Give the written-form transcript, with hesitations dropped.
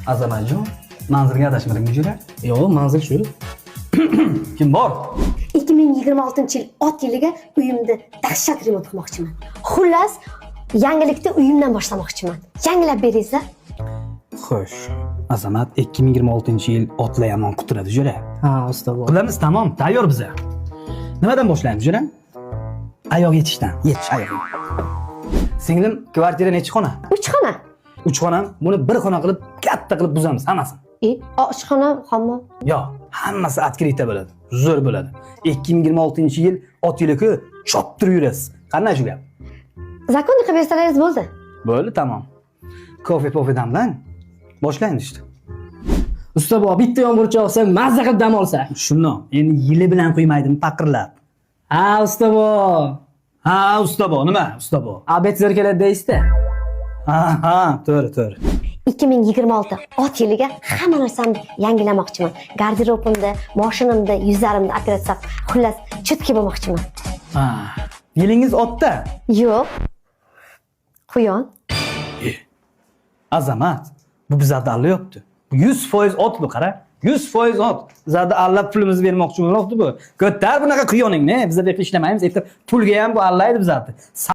Azamatjon, manzilga adashmadingmi, jo'ra? Yo'q, manzil shu. Kim bor? 2026 yil ot yiliga uyimni dahshat remont qilmoqchiman. Xullas, yangilikni uyimdan boshlamoqchiman. Yangilab beringizlar. Xo'sh, Azamat, 2026 yil otlar yomon quturadi, jo'ra. Ha, usta bor. Qilamiz, tamom, tayyor biza. Nimadan boshlaymiz, jo'ra? Oyoq yechishdan. Yech oyoq. Singlim, kvartira nechi xona? 3 xona. 3 xona, buni bir xona qilib, katta qilib buzamiz hammasini. E, oshxona, hammom. Yo'q, hammasi открыто bo'ladi. Zo'r bo'ladi. 2026 yil ot yili-ku, choptirib yurasiz. Qanday shu gap? Законный qilib bersalaringiz bo'ldi. Bo'ldi, tamom. Kofe pofe damlang. Boshlaymiz ishni. Usta bor, bitta yomg'ir yog'sa, mazza qilib dam olsa. Shundoq. Endi yili bilan quymaydimi paqirlab? Ha, usta bor. Ha, usta bor, nima? Usta bor. Обед zo'r keladi deysizda. Ha, to'g'ri, to'g'ri. 2026 ot yiliga hamma narsamni yangilamoqchiman. Garderobimni, moshinimni, yuzlarimni operatsiya qilib, xullas, чётки bo'lmoqchiman. Ha, yilingiz otda. Yo'q. Quyon. Azamat, bu bizlarni allayapti. Bu 100% ot bu, qara. 100% ot. Bizlarni allab pulimizni bermoqchi bo'lyapti bu. Ko'tar bunaqa quyoningni. Bizlar bu yerda ishlamaymiz. Erta pulga ham bu allaydi bizlarni.